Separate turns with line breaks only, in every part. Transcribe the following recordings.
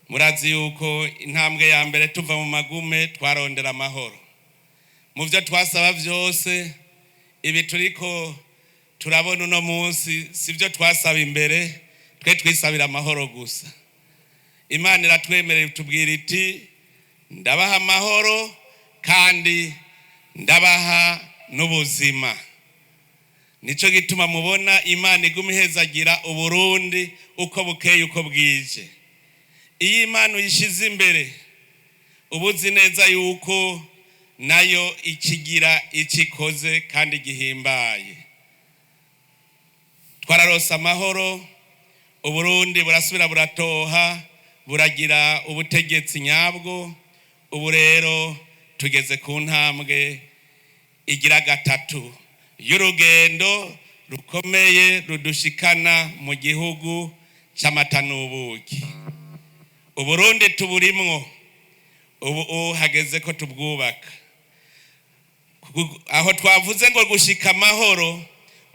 Murazi yuko intambwe ya mbere tuva mu magume twarondera amahoro. Mu byo twasaba byose, ibi turiko turabona uno munsi si byo twasaba imbere. Twe twisabira amahoro gusa. Imana iratwemerera, itubwira iti: "Ndabaha amahoro kandi ndabaha n'ubuzima." Nicyo gituma mubona Imana iguma ihezagira Uburundi uko bukeye, uko bwije. Iyo Imana uyishyize imbere, uba uzi neza yuko nayo ikigira icyo ikoze kandi gihimbaye. Twararose amahoro, Uburundi burasubira buratoha, buragira ubutegetsi nyabwo. Ubu rero tugeze ku ntambwe igira gatatu y'urugendo rukomeye rudushikana mu gihugu cy'amata n'ubuki. Uburundi tuburimwo ubu, hageze ko tubwubaka. Aho twavuze ngo gushika amahoro,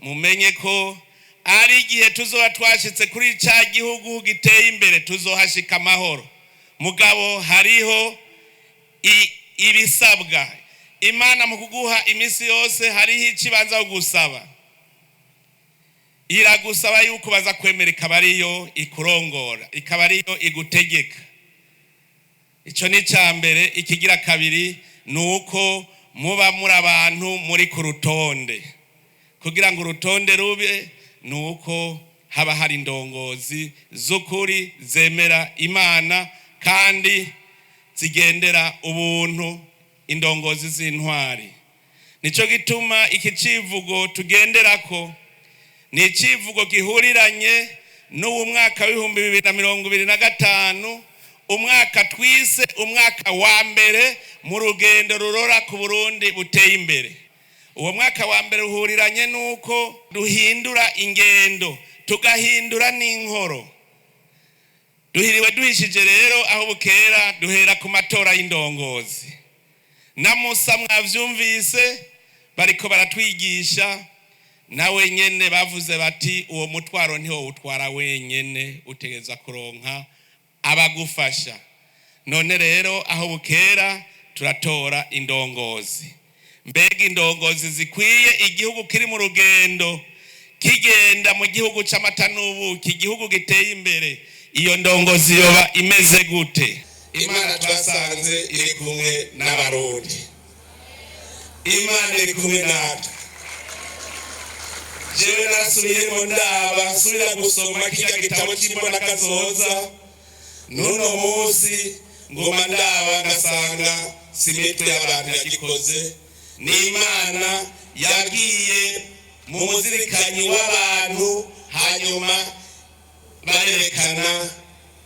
mumenye ko ari igihe tuzoba twashitse kuri cya gihugu giteye imbere, tuzohashika amahoro. Mugabo hariho ibisabwa. Imana mu kuguha iminsi yose hariho ikibanza gusaba, iragusaba yuko baza kwemera, ikaba ariyo ikurongora, ikaba ariyo igutegeka. Icyo ni icya mbere. Ikigira kabiri ni uko muba muri abantu muri ku rutonde. Kugira ngo urutonde rube, ni uko haba hari indongozi z'ukuri zemera Imana kandi zigendera ubuntu, indongozi z'intwari. Nicyo gituma iki civugo tugenderako ni icivugo gihuriranye n'uwu mwaka w'2025, umwaka twise umwaka wa mbere mu rugendo rurora ku Burundi buteye imbere. Uwo mwaka wa mbere uhuriranye n'uko duhindura ingendo, tugahindura n'inkoro. Duhiriwe duhishije rero, aho bukera duhera ku matora y'indongozi. Na Musa mwavyumvise bariko baratwigisha, nawe nyene bavuze bati: "Uwo mutwaro ntiwo utwara wenyene, utegereza kuronka abagufasha." None rero aho bukera turatora indongozi. Mbega indongozi zikwiye igihugu kiri mu rugendo kigenda mu gihugu c'amata n'ubuki, igihugu giteye imbere, iyo ndongozi yoba imeze gute?
Imana twasanze iri kumwe n'Abarundi, Imana iri kumwe natwe. Jewe nasubiyemo ndaba, nsubira gusoma kirya gitabo cy'imbonakazoza n'uno munsi, ngoma ndaba ngasanga si imitwe y'abantu yagikoze, ni Imana yagiye mu muzirikanyi w'abantu, hanyuma barerekana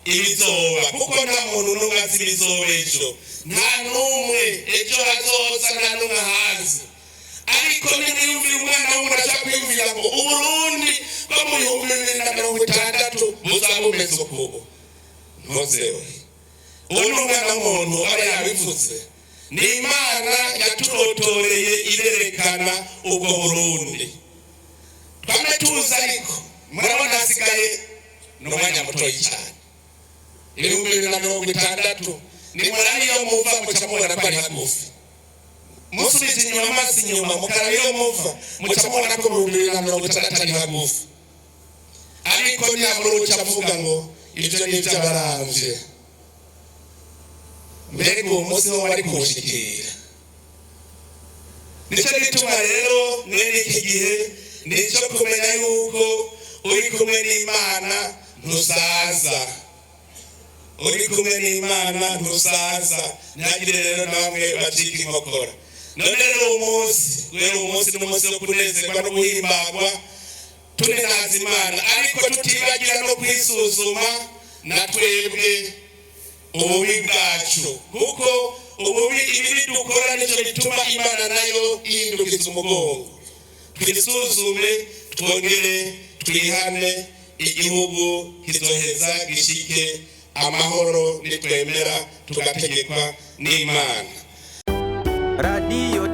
ibizoba, kuko nta muntu n'umwe azi ibizoba ejo, nta n'umwe ejo hazoza, nta n'umwe ahazi. Ariko nimwiyumvira, umwana w'umuntu ashaka kwiyumvira ngo Uburundi bwo mu 2060 buzaba bumeze ukubu, ntuzewe. Ubu ni umwana w'umuntu aba yabivuze, ni Imana yaturotoreye irerekana ubwo Burundi twame tuzi. Ariko murabona hasigaye ni umwanya mutoyi cyane, 2060. Ni murabe iyo muva, muca mubona ko ari hagufi. Musubije inyuma amaso inyuma, mukaraba iyo muva, muca mubona ko 2060 ari hagufi. Ariko ntiyabura uca avuga ngo ibyo ni iby'abaramvye. Mbega uwo munsi ho wari kuwushikira? Nicyo gituma rero mwene iki gihe nicyo kumenya yuko uri kumwe n'Imana ntusaza, uri kumwe n'Imana ntusaza. Ntihagire rero namwe bacika inkokora. None rero uwo munsi, guhera uwo munsi, n'umunsi wo kunezerwa no guhimbagwa, tunenaza Imana, ariko tutibagira no kwisuzuma na twebwe ububi bwacu, kuko ububi, ibibi dukora nicyo bituma Imana nayo ihindukiza umugongo. Twisuzume, twongere twihane. Igihugu kizoheza gishike amahoro nitwemera tugategekwa n'Imana.
Radiyo.